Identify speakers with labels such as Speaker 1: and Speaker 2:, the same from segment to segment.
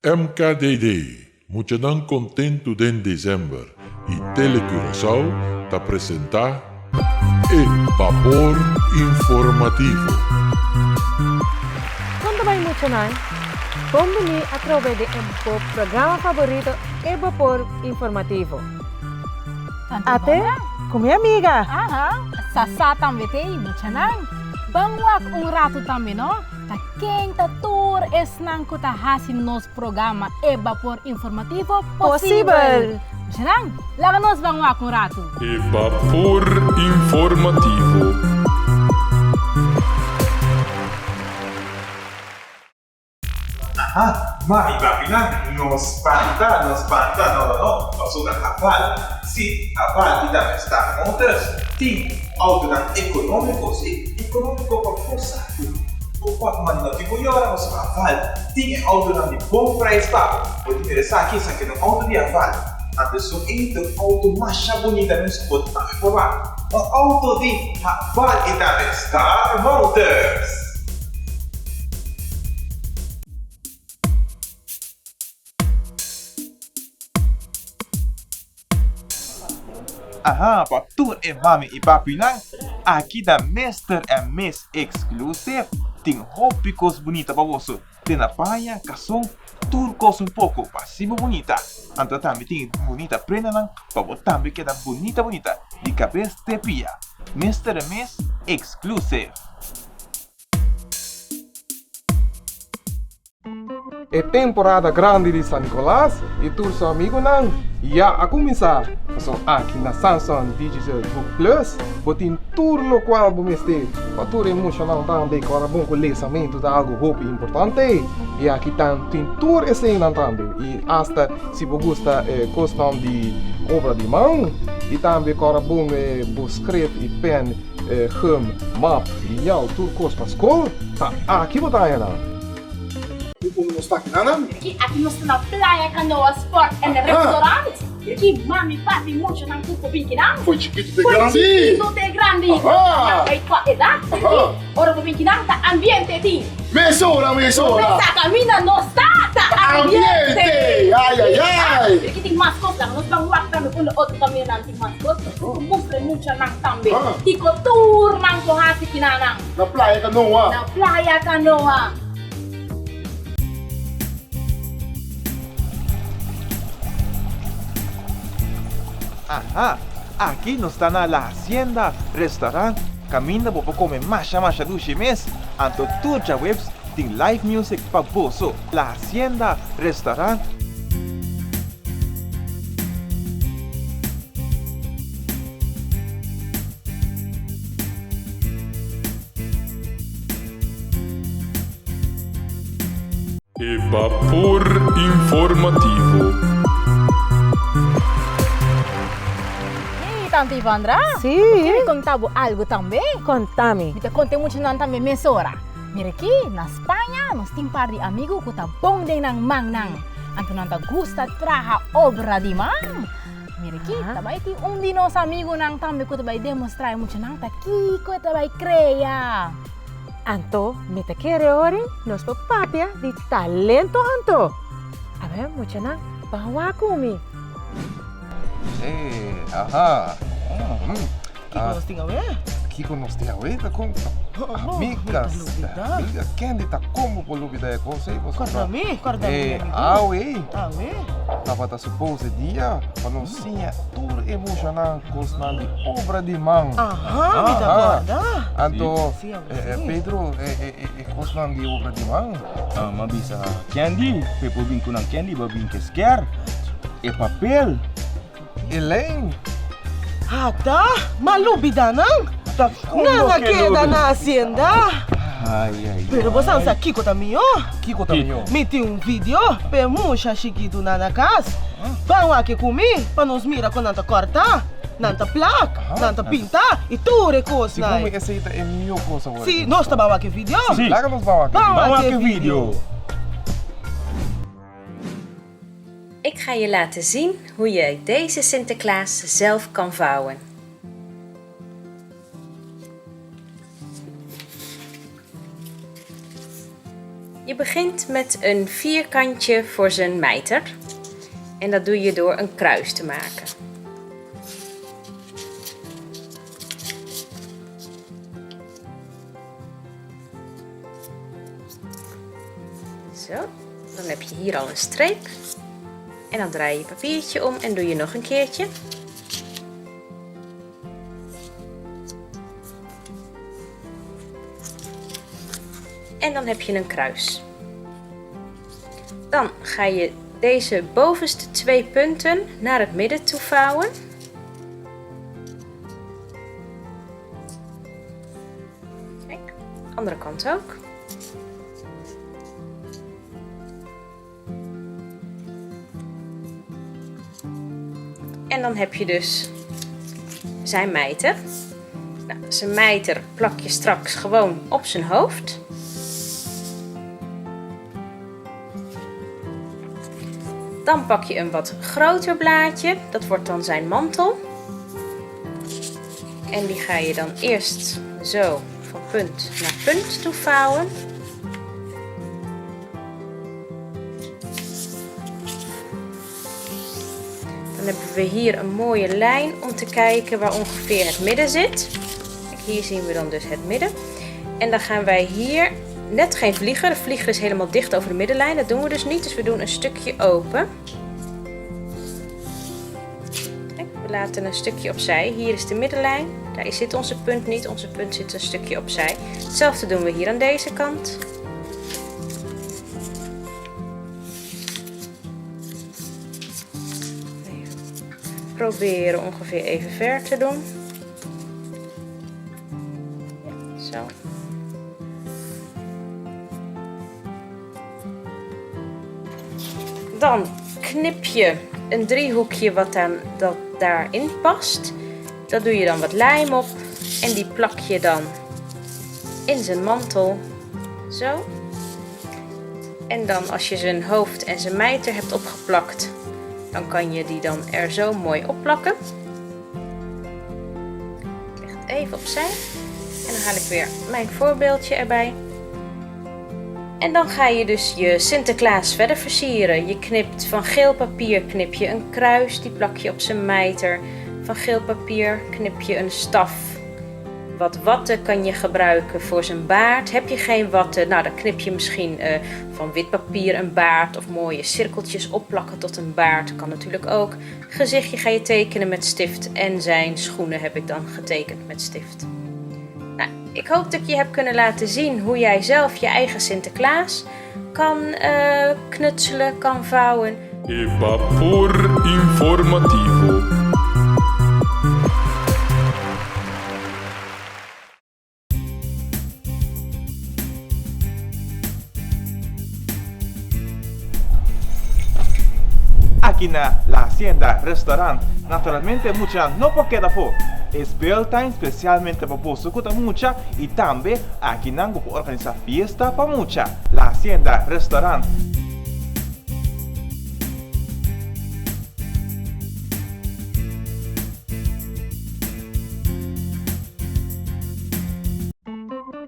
Speaker 1: MKDD, Muchanan Kontentu den Desèmber i Tele Curaçao ta presentá e Bapor Informativo.
Speaker 2: Kon ta bai muchanan? Bon bini atrobe den e bo programa faborito E Bapor Informativo. Ate ku mi amiga!
Speaker 3: Aha, sa sa tambe t'ei muchanan. Ban wak un ratu tambe no. Ta ken ta tur esnan ku ta hasi nos programa E Bapor Informativo posibel? Mishanan, laga nos ban wak un ratu.
Speaker 1: E Bapor Informativo.
Speaker 4: Aha, mami papinan, no spanta, no spanta, no no no, pasobra Haval, si, Haval i tambe Star Motors tin autonan ekonómiko, si, ekonómiko pa bo saku. Bo por manda no tin ku yora pasobra Haval tin e autonan di bon prijs pa bo. Bo tin mira esaki, esaki ta un auto di Haval, anto esun ei ta un auto masha bunita mes ku bo tambe por wak. Un auto di Haval i tambe Star Motors. Aha, pa tur e mami i papinan, aki ta Mister and Miss Exclusive. Tin hopi kos bunita pa boso, te na paña, kason, tur kos un poko pa hasi bo bunita. Anto tambe tin bunita prendanan pa bo tambe keda bunita bunita di kabes te pia. Mister and Miss Exclusive.
Speaker 5: E temporada grandi di San Nicolas y tur su amigonan ya a cuminsa. Pasobra aki na Samsung Digital Book Plus bo tin tur locual bo mester pa tur e muchanan tambe cu ora bon cu lesamento ta algo hopi importante y aki tan tin tur eseynan tambe y hasta si bo gusta cosnan di obra di man y tambe cu ora bon bo script y pen gum, map, liñal tur cos pa scol ta aki bo ta haña nan.
Speaker 4: Unda nos ta akinan?
Speaker 3: Aki aki nos ta na Playa Canoa Sport and Restaurant. Aki mami, papi, muchanan tur por bin kinan.
Speaker 6: Foi chikitu te grandi.
Speaker 3: Foi chikitu te grandi. Aha. Bay kua edat. Ora bo bin kinan ta ambiente tin.
Speaker 6: Mesora, mesora.
Speaker 3: Bo sa kaminda nos ta, ta ambiente.
Speaker 6: Ambiente, ay ay ay.
Speaker 3: Aki tin mas kos laga nos ban wak tambe unda otro kamindanan tin mas kos. Nos por mustra e muchanan tambe kiko tur nan por hasi kinanan.
Speaker 6: Na Playa Canoa.
Speaker 3: Na Playa Canoa.
Speaker 4: Aha, aki nos ta na La Hacienda Restaurant kaminda bo por kome masha masha dushi mes, anto tur djaweps tin live music pa boso. La Hacienda Restaurant.
Speaker 1: E Bapor Informativo.
Speaker 3: Hey, Tante Ivandra.
Speaker 2: Sí.
Speaker 3: Bo kere konta bo algu tambe?
Speaker 2: Konta mi.
Speaker 3: Mi ta konta e muchanan tambe mesora. Mira aki, na Spaña nos tin par di amigu ku ta bon den nan mannan. Anto nan ta gusta traha obra di man. Mira aki, ta bai tin un di nos amigunan tambe ku ta bai demostrá e muchanan ta kiko e ta bai krea.
Speaker 2: Anto mi ta kere ori nos por papia di talento anto. Awe muchanan ban wak ku mi.
Speaker 5: Eh, aha.
Speaker 7: Kiko nos tin awe?
Speaker 5: Kiko nos tin awe ta kon amigas. Amiga Candy ta kon bo por lubida e kos ei pasobra.
Speaker 7: Korda mi, korda mi amigu.
Speaker 5: Awe.
Speaker 7: Awe.
Speaker 5: Tabata supose dia pa nos siña tur e muchanan kosnan di obra di man.
Speaker 7: Aha, mi ta korda.
Speaker 5: Anto Pedro e kosnan di obra di man.
Speaker 8: Mi a bisa Candy pa e por bin ku nan Candy bo a bin ke sker e papel.
Speaker 5: Elaine.
Speaker 7: Ata, m'a lubida nan. Nan a keda na hacienda. Pero bo san sa kiko ta mihó?
Speaker 5: Kiko ta mihó?
Speaker 7: Mi tin un video p'e musha chikitunan na kas. Ban wak ku mi pa nos mira kon nan ta kòrta, nan ta plak, nan ta pinta i tur e kosnan.
Speaker 5: Segun mi esei ta e mihó kos awor.
Speaker 7: Sí, nos ta ban wak e video.
Speaker 8: Sí.
Speaker 5: Laga nos ban wak e video.
Speaker 8: Ban wak e video.
Speaker 9: Ik ga je laten zien hoe je deze Sinterklaas zelf kan vouwen. Je Je begint met een vierkantje voor zijn mijter. En dat doe je door een kruis te maken. Zo, dan heb je hier al een streep. En dan draai je je papiertje om en doe je nog een keertje. En dan heb je een kruis. Dan ga je deze bovenste twee punten naar het midden toe vouwen. Kijk, andere kant ook. En dan heb je dus zijn mijter. Nou, zijn mijter plak je straks gewoon op zijn hoofd. Dan pak je een wat groter blaadje, dat wordt dan zijn mantel. En die ga je dan eerst zo van punt naar punt toe vouwen. Dan hebben we hier een mooie lijn om te kijken waar ongeveer het midden zit. Kijk, hier zien we dan dus het midden. En dan gaan wij hier net geen vlieger. De vlieger is helemaal dicht over de middenlijn. Dat doen we dus niet, dus we doen een stukje open. Kijk, we laten een stukje opzij. Hier is de middenlijn. Daar zit onze punt niet. Onze punt zit een stukje opzij. Hetzelfde doen we hier aan deze kant. Even proberen ongeveer even ver te doen. Ja, zo. Dan knip je een driehoekje wat dan, dat daarin past. Dat doe je dan wat lijm op en die plak je dan in zijn mantel. Zo. En dan als je zijn hoofd en zijn mijter hebt opgeplakt, dan kan je die dan er zo mooi opplakken. Ik leg het even opzij. En dan haal ik weer mijn voorbeeldje erbij. En dan ga je dus je Sinterklaas verder versieren. Je knipt van geel papier knip je een kruis, die plak je op zijn mijter. Van geel papier knip je een staf. Wat watten kan je gebruiken voor zijn baard. Heb je geen watten, nou dan knip je misschien van wit papier een baard of mooie cirkeltjes opplakken tot een baard. Kan natuurlijk ook. Gezichtje ga je tekenen met stift en zijn schoenen heb ik dan getekend met stift. Nou, ik hoop dat ik je heb kunnen laten zien hoe jij zelf je eigen Sinterklaas kan knutselen, kan vouwen.
Speaker 1: E Vapor Informativo.
Speaker 4: Aki na La Hacienda Restaurant naturalmente mucha no por keda afó. E speeltuin specialmente pa boso cu ta mucha y tambe aki nan bo por organisa fiesta pa mucha. La Hacienda Restaurant.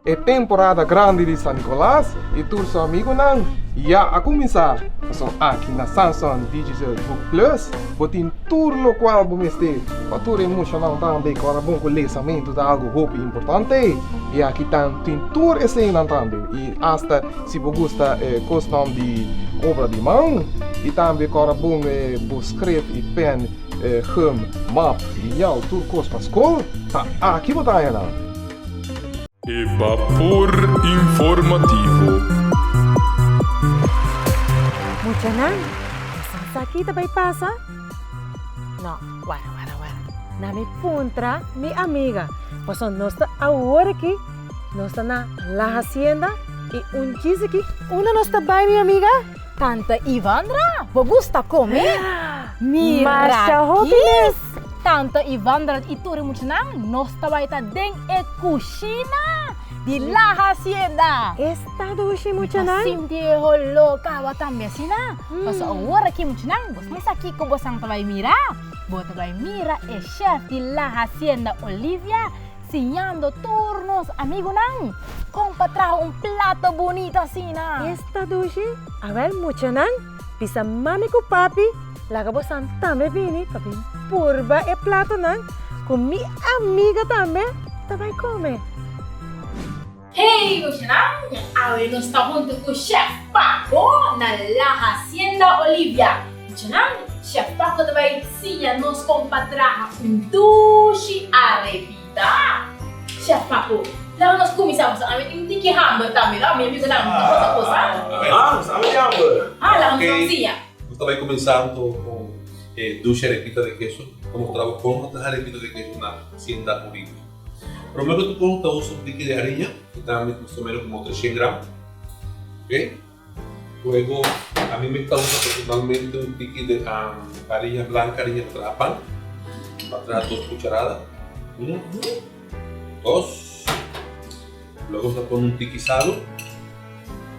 Speaker 5: E temporada grandi di San Nicolas y tur su amigonan ya a cuminsa. Pasobra aki na Samsung Digital Book Plus bo tin tur locual bo mester pa tur e muchanan tambe cu ora bon cu lesamento ta algo hopi importante y aki tan tin tur eseynan tambe y hasta si bo gusta cosnan di obra di man y tambe cu ora bon bo script y pen gum, map, lineal tur cos pa scol ta aki bo ta haña nan.
Speaker 1: E Bapor Informativo.
Speaker 2: Muchanan, boso sa ki ta bai pasa? No, wara, wara, wara. Na mi puntra mi amiga, pasobra nos ta awor aki, nos ta na La Hacienda i un djis aki, unda nos ta bai mi amiga?
Speaker 3: Tante Ivandra, bo gusta come? Mira
Speaker 2: Masha hopi
Speaker 3: ki!
Speaker 2: mes!
Speaker 3: Tante Ivandra i tur e muchanan, nos ta bai ta den e kushina di La Hacienda.
Speaker 2: Esta dushi muchanan.
Speaker 3: Mi ta sinti e holó kaba tambe asina. Pasobra awor aki muchanan, bos no sa kiko bosan ta bai mira. Bo ta bai mira e chef di La Hacienda Olivia. Siñando tur nos amigunan kon pa traha un plato bunita asina.
Speaker 2: Esta dushi! Awel muchanan, bisa mami ku papi laga bosan tambe bini pa bin purba e platonan ku mi amiga tambe ta bai kome.
Speaker 3: Hey muchanan, awe nos ta huntu ku Chef Paco na La Hacienda Olivia. Muchanan, Chef Paco ta bai siña nos kon pa traha un dushi arepita. Chef Paco, laga nos kuminsá pasobra ami tin un tiki hamber tambe no, mi amigunan ta kota kosa.
Speaker 4: Ah, nos ami tin hamber.
Speaker 3: Ah, laga nos ban siña.
Speaker 10: Nos ta bai kuminsá anto ku e dushi arepita di keso. Ta mustra bo kon ta traha arepita di keso na Hacienda Olivia. Promé ku tur kos ta usa un tiki di hariña, ki ta mas o menos komo treshen gram, ok. Luego ami mi ta usa personalmente un tiki di hariña blanka, hariña pa traha pan, pa traha dos kucharada, uno, dos, luego ta pone un tiki salu,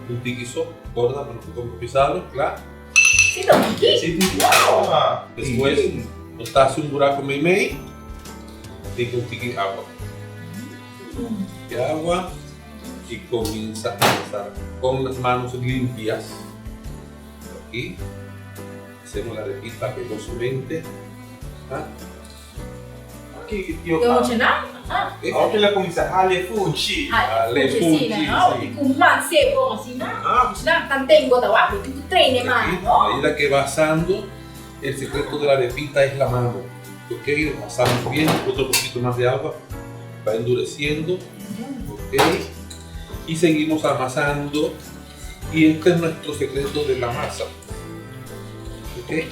Speaker 10: un tiki so, gorda pa no por come hopi salu, kla.
Speaker 3: Si ta un tiki?
Speaker 10: Si tiki. Despues nos ta hasi un buraku meimei. Tiki un tiki agua. Tiki agua y comienza a amasar con las manos limpias. Aquí hacemos la arepita velozmente. Ah.
Speaker 4: Aki yo Awor ki la kuminsá hale funchi.
Speaker 10: Hale funchi, si.
Speaker 3: Ku man sebo asina. Asina tanten bo ta wak, bo tin ku train e man, no?
Speaker 10: A medida que va asando, el secreto de la arepita es la mano. Ok, amasamos bien, otro poquito más de agua, va endureciendo, ok, y seguimos amasando, y este es nuestro secreto de la masa, ok.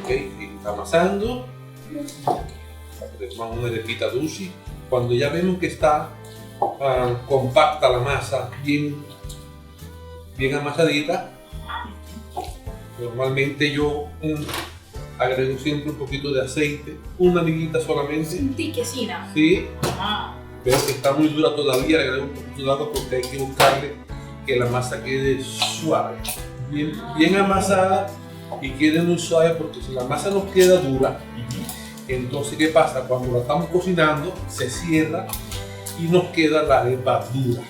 Speaker 10: Ok, amasando, Tomamos una arepita dulce. Cuando ya vemos que está compacta la masa, bien bien amasadita. Normalmente yo agrego siempre un poquito de aceite, una miguita solamente.
Speaker 3: Un tiki asina.
Speaker 10: Sí. Veo que está muy dura todavía, le agrego un poquito de agua porque hay que buscarle que la masa quede suave. Bien, bien amasada y quede muy suave porque si la masa no queda dura, entonces ¿qué pasa? Cuando la estamos cocinando se cierra y nos queda la arepa dura.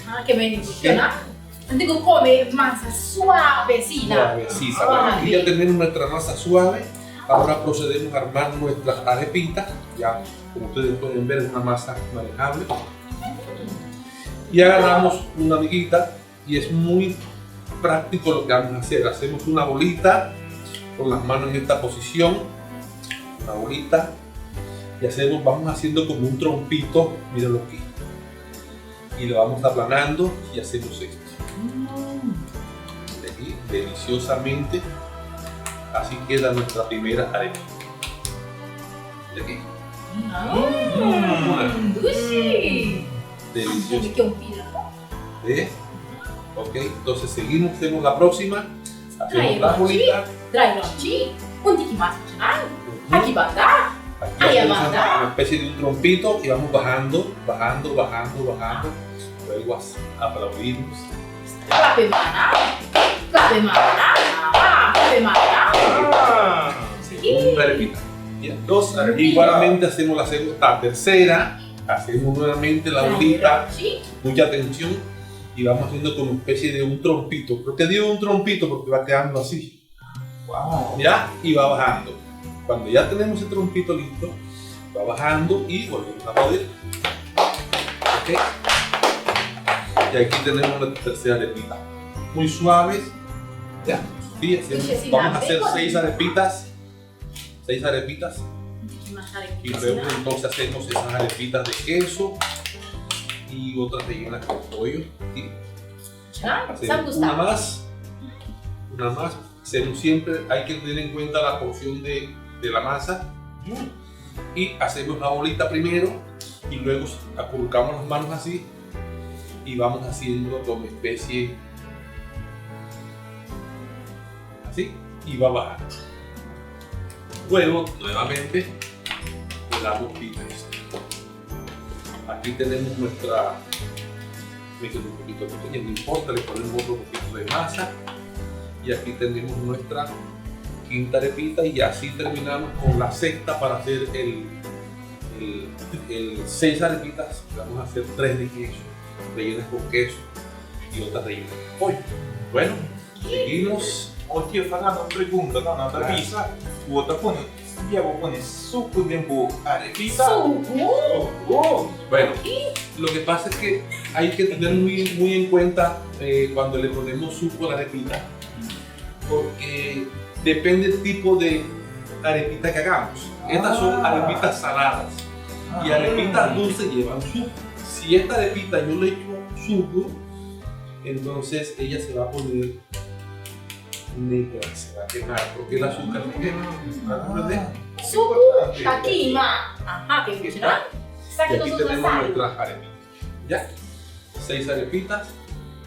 Speaker 3: Ah, ke men funciona. Anto ku come masa suavecita.
Speaker 10: Suavecita. Bueno, aquí ya tenemos nuestra masa suave. Ahora procedemos a armar nuestras arepitas. Ya, como ustedes pueden ver, es una masa manejable. Y agarramos una amiguita y es muy práctico lo que vamos a hacer. Hacemos una bolita con las manos en esta posición. Una bolita. Y hacemos, vamos haciendo como un trompito. Mírenlo aquí. Y lo vamos aplanando y hacemos esto. De aquí, deliciosamente. Así queda nuestra primera arepa. De aquí.
Speaker 3: Dushi!
Speaker 10: Delicioso. ¿Eh? Ok, entonces seguimos, hacemos la próxima. Hacemos la bolita.
Speaker 3: Drai nochi, un tiki mas muchanan. Aki banda.
Speaker 10: Aquí hacemos una especie de un trompito y vamos bajando, bajando, bajando, bajando. Luego aplaudimos.
Speaker 3: Klape mana, klape mana, klape mana.
Speaker 10: Segunda arepita. Dos arepitas. Igualmente hacemos la segunda, la tercera. Hacemos nuevamente la bolita. Mucha atención. Y vamos haciendo como especie de un trompito. ¿Por qué digo un trompito? Porque va quedando así.
Speaker 4: Wow.
Speaker 10: ¿Ya? Y va bajando. Cuando ya tenemos el trompito listo, va bajando y volvemos a aplaudir. ¿Ok? Y aquí tenemos la tercera arepita. Muy suaves. ¿Ya? Sí, hacemos, vamos a hacer 6 arepitas. 6 arepitas. Y luego entonces hacemos esas arepitas de queso y otras rellenas con pollo. ¿Sí? Hacemos una más. Una más. Hacemos siempre, hay que tener en cuenta la porción de la masa. Y hacemos la bolita primero y luego colocamos las manos así y vamos haciendo como especie así y va bajando. Luego nuevamente le damos vida a esto. Aquí tenemos nuestra, me quedó un poquito pequeña, no importa, le ponemos otro poquito de masa y aquí tenemos nuestra Quinta arepita y así terminamos con la sexta para hacer el, el, seis arepitas. Vamos a hacer tres de queso, rellenas con queso y otras rellenas con pollo. Bueno, seguimos.
Speaker 4: Oye, Fernando, un pregunta, no, no,
Speaker 10: Claro.
Speaker 4: bisa. Bo ta pone, ya bo pone suku den bo arepita.
Speaker 3: Suku?
Speaker 4: Oh.
Speaker 10: Bueno, lo que pasa es que hay que tener muy, muy en cuenta eh, cuando le ponemos suco a la arepita, porque depende del tipo de arepita que hagamos. Estas son
Speaker 4: Ah.
Speaker 10: arepitas saladas y arepitas dulces llevan suco. Si esta arepita yo le echo suco, entonces ella se va a poner negra, se va a quemar, porque el azúcar se quema. ¿Comprende?
Speaker 3: Suku ta kima. Aha, ke muchanan. Sa
Speaker 10: Y
Speaker 3: ki
Speaker 10: aquí
Speaker 3: nos usa
Speaker 10: tenemos
Speaker 3: salu.
Speaker 10: nuestras arepitas. ¿Ya? Seis arepitas.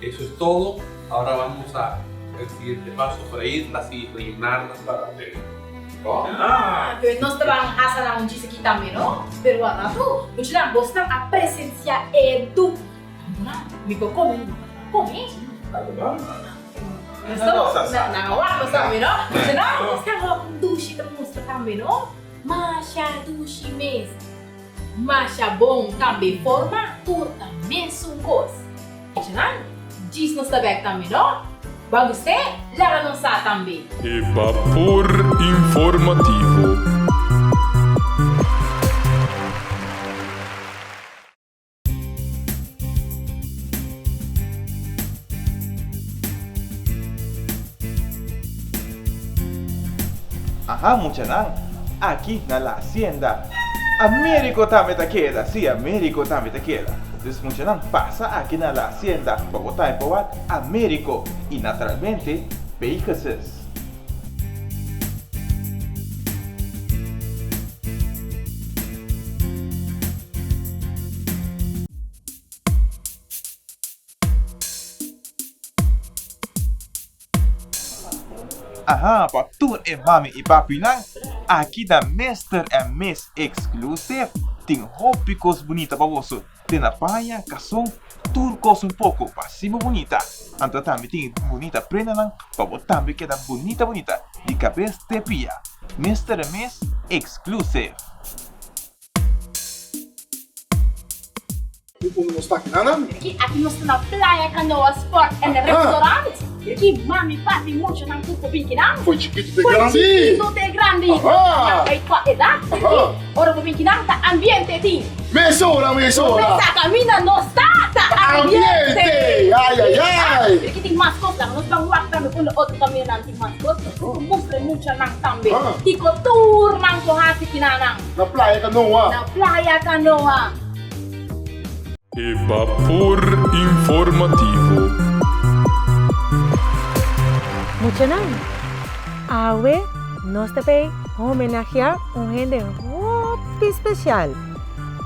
Speaker 10: Eso es todo. Ahora vamos a el siguiente paso, freírlas y rellenarlas para hacer.
Speaker 3: Ah, pero nos ta ban hasa nan un djis aki tambe, no? Pero a ratu, muchanan, bosnan a presencia e du. Nan, mi por come, mi por come. Nos ta, nan a wak nos tambe, no? Muchanan, nos ta wak un dushi ta mustra tambe, no? Masha dushi mes. Masha bon tambe forma, tur ta mesun kos. Muchanan, djis nos ta bek tambe, no? Bo a gust'é? Laga nos sa tambe.
Speaker 1: E Bapor Informativo.
Speaker 4: Aha muchanan, aki na La Hacienda, Americo tambe ta keda, sí Americo tambe ta keda. Dus muchanan pasa aki na La Hacienda pa bo tambe por wak Americo y naturalmente Pegasus. Aha, pa tur e mami i papinan, aki na Mister and Miss Exclusive tin hopi kos bunita pa boso. Te na paña, kason, tur kos un poko pa hasi bo bunita. Anto tambe tin bunita prendanan pa bo tambe keda bunita bunita di kabes te pia. Mister and Miss Exclusive.
Speaker 6: Ku unda nos ta akinan?
Speaker 3: Aki aki nos ta na Playa Canoa Sport and Restaurant. Aki mami, papi, muchanan tur por bin kinan.
Speaker 6: Foi chikitu te grandi.
Speaker 3: Foi chikitu te grandi. Nan bay kua edat. Ora bo bin kinan ta ambiente tin.
Speaker 6: Mesora, mesora.
Speaker 3: Mesa kaminda nos ta, ta ambiente.
Speaker 6: Ambiente! Ai, ai, ai.
Speaker 3: Aki tin mas kos nan. Nos ban wak tambe unda otro kamindanan tin mas kos. Nos por mustra e muchanan tambe. Kiko tur nan por hasi kinanan.
Speaker 6: Na Playa Canoa.
Speaker 3: Na Playa Canoa.
Speaker 1: E Bapor Informativo.
Speaker 2: Muchanan, awe nos ta bay homenageá un hende hopi special.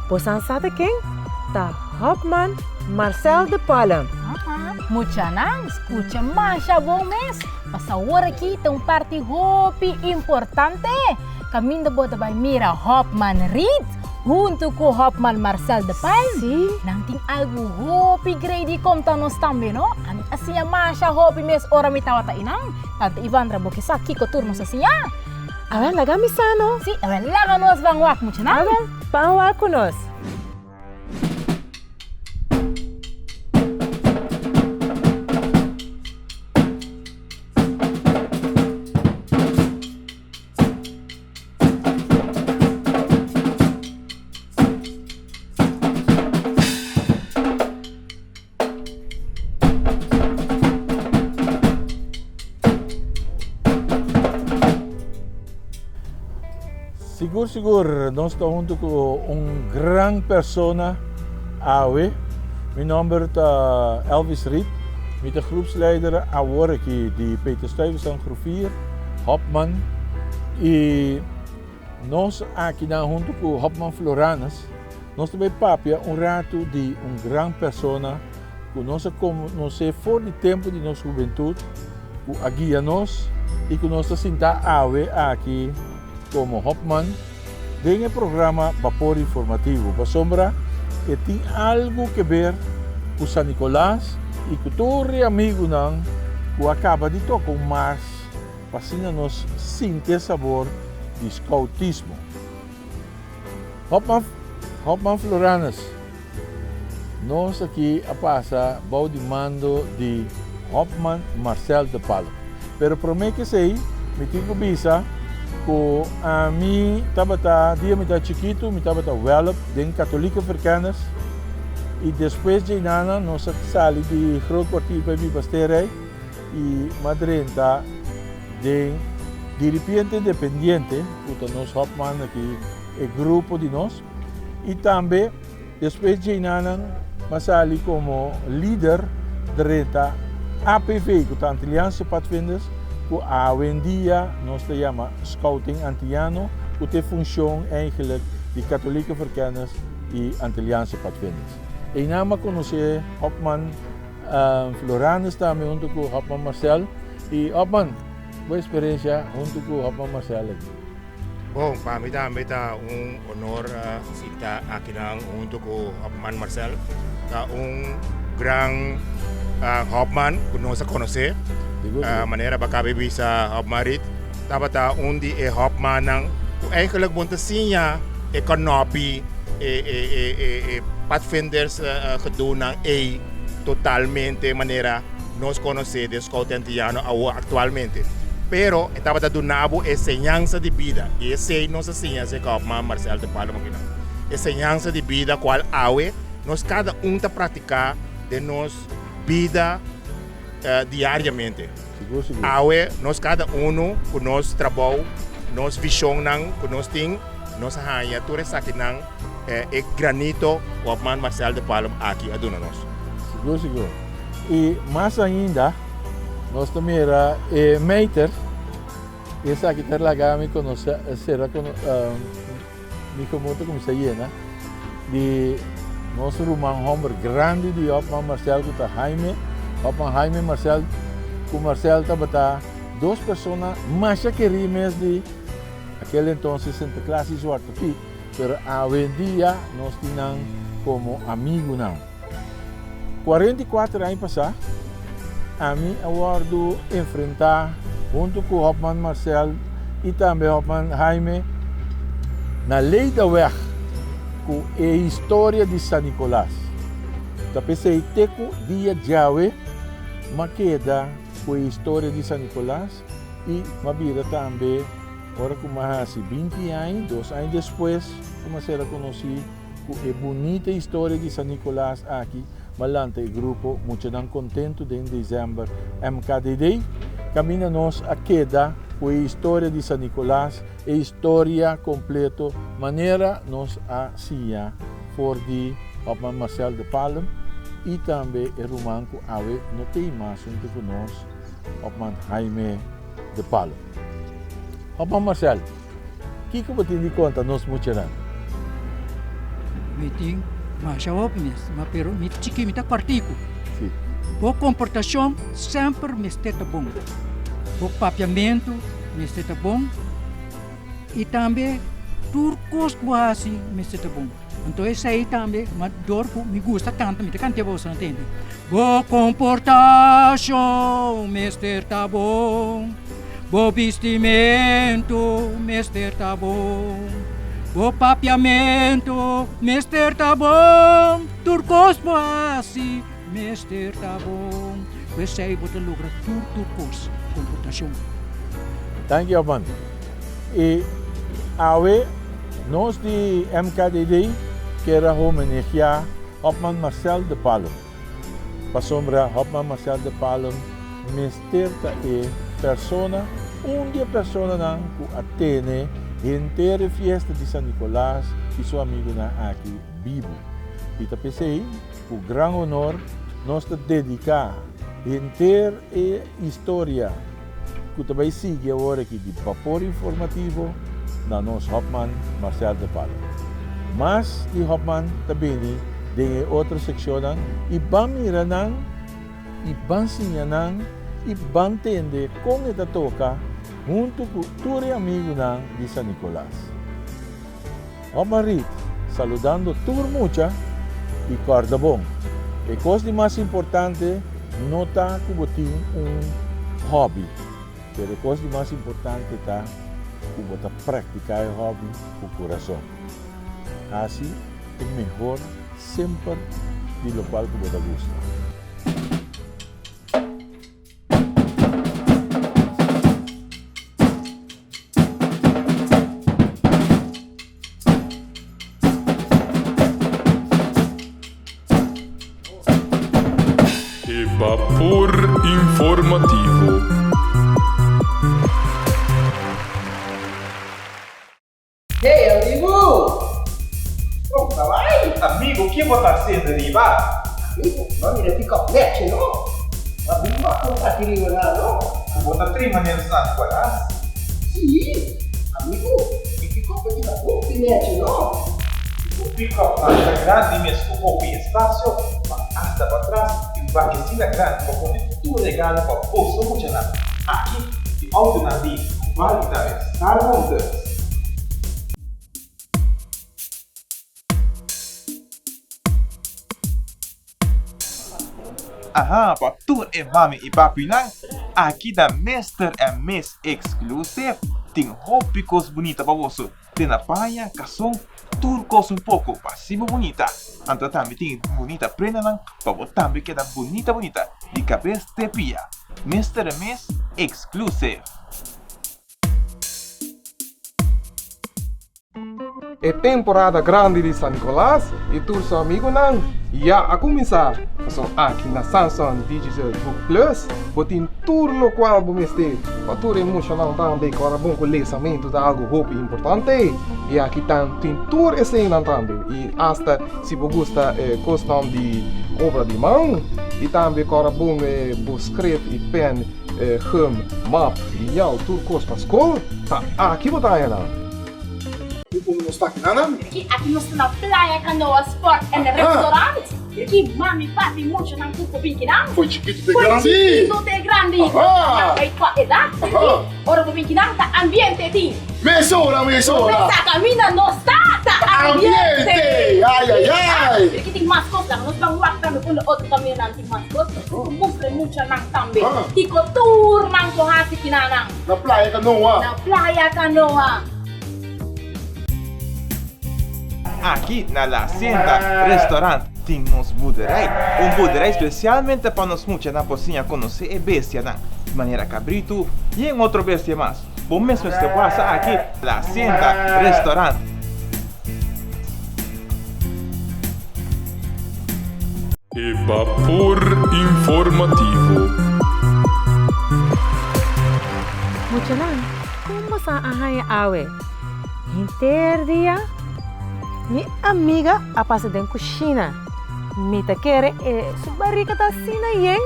Speaker 2: Bosan sa ta ken? Ta Hopman Marcel de Palm.
Speaker 3: Muchanan, scucha masha bon mes, pasobra awor aki ta un parti hopi importante. Kaminda bo ta bai mira Hopman Reed huntu ku Hopman Marcel de Palm.
Speaker 2: Sí.
Speaker 3: Nan tin algu hopi grei di konta nos tambe, no? Ami a siña masha hopi mes ora mi tabata einan. Tante Ivandra, bo ke sa kiko tur nos a siña?
Speaker 2: Awel, laga mi sa no.
Speaker 3: Sí, awel, laga nos ban wak, muchanan.
Speaker 2: Awel, ban wak ku nos.
Speaker 11: Sigur sigur nos ta hunto cu un gran persona awe. Mi nomber ta Elvis Riet. Mi ta groepsleider awor aki di Peter Stuyvesant Groep 4, Hopman. Y nos akinan hunto cu Hopman Floranus nos ta bay papia un rato di un gran persona cu nos a conoce for di tempo di nos hubentud, cu a guia nos y cu nos ta sinta awe aki como Hopman den e programa Bapor Informativo, pasobra e tin algo ke ber cu San Nicolas y cu tur e amigunan cu a caba di toca un mars. pa asina nos sinti e sabor di scoutismo. Hopman Hopman Floranus, Nos aki a pasa bou di mando di Hopman Marcel de Palm. Pero prome ku esei mi tin ku bisa ku ami tabata dia mi tabata chikitu mi tabata wèlp den Katolike Verkenners i despues djeinana nos a sali di Groot Kwartier pa biba Sterrij i m'a drenta den Diripiente Independiente ku ta nos hopman aki e grupo di nos i tambe Despues djeinanan m'a sali komo lider drenta APV, ku ta Antilliaanse Padvinders, ku awendia nos ta yama Scouting Antilliano, ku ta e funshon eigenlijk di Katholieke Verkenners i Antilliaanse Padvinders. Einan m'a konosé Hopman Floranus tambe huntu ku Hopman Marcel. I Hopman, bo eksperensia huntu ku Hopman Marcel aki?
Speaker 12: Bon, pa mi tambe ta un honor sinta akinan hunto ku Hopman Marcel. Ta un gran Hopman ku nos a konosé. Manera bo a kaba di bisa Hopman Riet, tabata un di e Hopmannan ku eigenlijk bon ta siña e kanopi, e padvinders gedoenan ei totalmente manera. nos konosé den Scout Antiano awor aktualmente. Pero e tabata duna bo e señansa di bida i esei nos a siña serka Hopman Marcel de Palma kinan. E señansa di bida kual awe nos kada un ta praktiká den nos bida diariamente. Awe nos kada unu ku nos trabou, nos vishonnan ku nos tin, nos a haña tur esakinan e granito ku Hopman Marcel de Palm aki a duna nos.
Speaker 11: Sigur sigur. I mas ainda nos ta mira e meter, esaki ta laga mi konosé, sera mi gemoed ta kuminsá yena di nos ruman hòmber grandi di Hòpman Marcel ku ta Jaime, Hòpman Jaime Marcel ku Marcel tabata dos persona masha kerí mes di aquel entonces Sinterklaas i Zwarte Piet, pero awendia nos tin nan komo amigunan. 44 aña pasá, ami a wòrdu enfrentá huntu ku Hopman Marcel i tambe Hopman Jaime na Leidaweg ku e historia di San Nicolas. Ta p'esei te ku dia djawe m'a keda ku e historia di San Nicolas i m'a bira tambe ora ku m'a hasi 20 aña, dos aña despues ku m'a sera konosí. Ku e bunita historia di San Nicolas aki m'a lanta e grupo Muchanan Kontentu den December MKDD, kaminda nos a keda ku e historia di San Nicolas, e historia kompleto manera nos a siña for di Hopman Marcel de Palm i tambe e ruman ku awe no t'ei mas huntu ku nos, Hopman Jaime de Palm. Hopman Marcel. Kiko bo tin di konta nos muchanan?
Speaker 13: Mi tin masha hopi mes, ma pero mi chiki mi ta kòrtiku.
Speaker 11: Si.
Speaker 13: Bo komportashon semper mester ta bon. Bo papiamentu mester ta bon i tambe tur kos ku bo hasi mester ta bon. Anto esei tambe, ma dor ku mi gusta kanta mi ta kanta boso nan tende. Bo komportashon mester ta bon, bo bistimentu mester ta bon, bo papiamentu mester ta bon, tur kos bo hasi mester ta bon. Ku esei bo ta logra tur tur kos, komportashon.
Speaker 11: Danki Oban. I awe nos di MKDD kier a homenegia Hopman Marcel de Palm. Pasobra Hopman Marcel de Palm mester ta e persona, un di e personanan ku a tene henter e fiesta di San Nicolas i su amigunan aki bibu. I ta p'esei ku gran honor nos ta dediká henter e historia ku ta bai sigui awor aki di Bapor Informativo na nos Hopman Marcel de Palm. Mas di Hopman ta bini den e otro sekshonnan i ban mira nan i ban siña nan i ban tende kon e ta toka huntu ku tur e amigunan di San Nicolas. Hopman Reed saludando tur mucha i kòrda bon, e kos di mas importante no ta ku bo tin un hòbi. Pero e kos di mas importante ta ku bo ta praktiká e hòbi ku kurason. Hasi e mehor semper di lokual ku bo ta gusta.
Speaker 1: E bapor informativo.
Speaker 4: Hey amigu! Kon ta bai? Amigu, ki bo ta hasiendo riba?
Speaker 14: Amigu, bo a mira pick-up lechi no? Bo a bin wak un taki riba nan no?
Speaker 4: Ku bo ta trima den San Nicolas?
Speaker 14: Sí, amigu, e pick-up aki ta hopi lechi no?
Speaker 4: Ku pick-up nan ta grandi mes ku hopi espasio, pa asta patras tin bakesina grandi pa pone tur regalo pa boso muchanan. Aki di autonan di Bali tambe Star Motors. Aha, pa tur e mami i papinan, aki na Mister and Miss Exclusive tin hopi kos bunita pa boso, te na paña, kason, tur kos un poko pa hasi bo bunita. Anto tambe tin bunita prendanan pa bo tambe keda bunita bunita di kabes te pia. Mister and Miss Exclusive.
Speaker 5: E temporada grandi di San Nicolas y tur su amigonan ya a cuminsa. Pasobra aki na Samsung Digital Book Plus bo tin tur locual bo mester pa tur e muchanan tambe cu ora bon cu lesamento ta algo hopi importante y aki tan tin tur eseynan tambe y hasta si bo gusta cosnan di obra di man y tambe cu ora bon bo script y pen gum, map, liñal tur cos pa scol ta aki bo ta haña nan.
Speaker 6: Unda nos ta akinan?
Speaker 3: Aki aki nos ta na Playa Canoa Sport and Restaurant. Aki mami, papi, muchanan tur por bin kinan.
Speaker 6: Foi chikitu te grandi.
Speaker 3: Foi chikitu te grandi.
Speaker 6: Aha.
Speaker 3: Nan bai kua edat.
Speaker 6: Aha.
Speaker 3: Ora bo bin kinan ta ambiente tin.
Speaker 6: Mesora, mesora.
Speaker 3: Bo sa kaminda nos ta, ta ambiente.
Speaker 6: Ambiente. Ay, ay, ay.
Speaker 3: Aki tin mas kos laga nos ban wak tambe unda otro kamindanan tin mas kos. Nos mustra e muchanan tambe. Kiko tur nan por hasi kinanan.
Speaker 6: Na Playa Canoa.
Speaker 3: Na Playa Canoa.
Speaker 4: Aki na La Hacienda Restaurant tin nos boerderij. Un boerderij specialmente pa nos muchanan por siña conoce e bestianan, manera cabritu y en otro bestia mas. Bo mes mester pasa aki La Hacienda Restaurant.
Speaker 1: E bapor informativo.
Speaker 2: Muchanan, kon boso a haña awe? Henter dia mi amiga a pasa den kushina. Mi ta kere e su barika ta asina yen.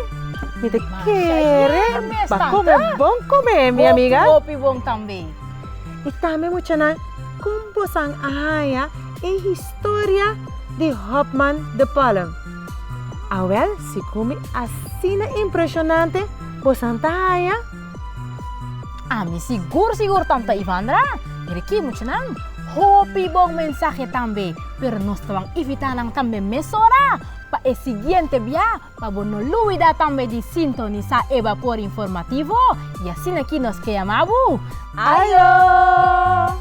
Speaker 2: Mi ta kere pa kome bon kome, mi amiga.
Speaker 3: Hopi bon tambe.
Speaker 2: I tambe muchanan, kon boso a haña e historia di Hopman de Palm? Awel, si ku mi asina impreshonante, bosan ta haña?
Speaker 3: Ami sigur sigur tanta Ivandra. Mira aki muchanan, hopi bon mensahe tambe, pero nos ta ban invita nan tambe mesora pa e siguiente bia pa bo no lubida tambe di sintonisa e Bapor Informativo y asina aki nos ke yama bo.
Speaker 2: Ayo!